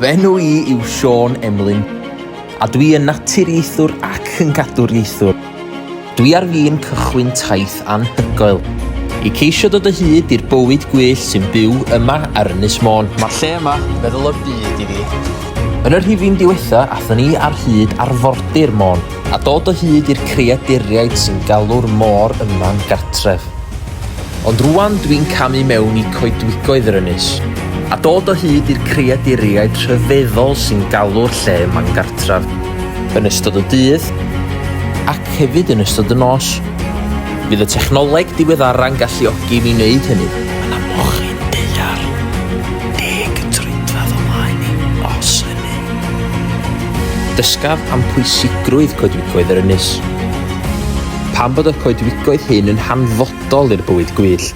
Fy enw i yw Siôn Emlyn, a dwi yn naturiaethwr ac yn gadwriaethwr. Dwi ar fin cychwyn taith anhygoel i ceisio dod o hyd i'r bywyd gwyllt sy'n byw yma ar Ynys Môn. Mae'r lle yma yn feddwl o'r byd i fi. Yn y rhifyn diwetha, athon ni ar hyd arfordir Môn a dod o hyd i'r creaduriaid sy'n galw'r môr yma'n gartref. Ond rŵan dwi'n camu mewn i coedwigoedd yr ynys, a dod o hyd i'r creaduriaid rhyfeddol sy'n galw'r lle yma'n gartref, yn ystod y dydd, ac hefyd yn ystod y nos. Fydd y technoleg diweddara'n galluogi mi wneud hynny. Mae 'na mochyn daear deg troedfedd o mlaen i, os hynny. Dysgaf am pwysigrwydd coedwigoedd yr ynys. Pam bod y coedwigoedd hyn yn hanfodol i'r bywyd gwyllt?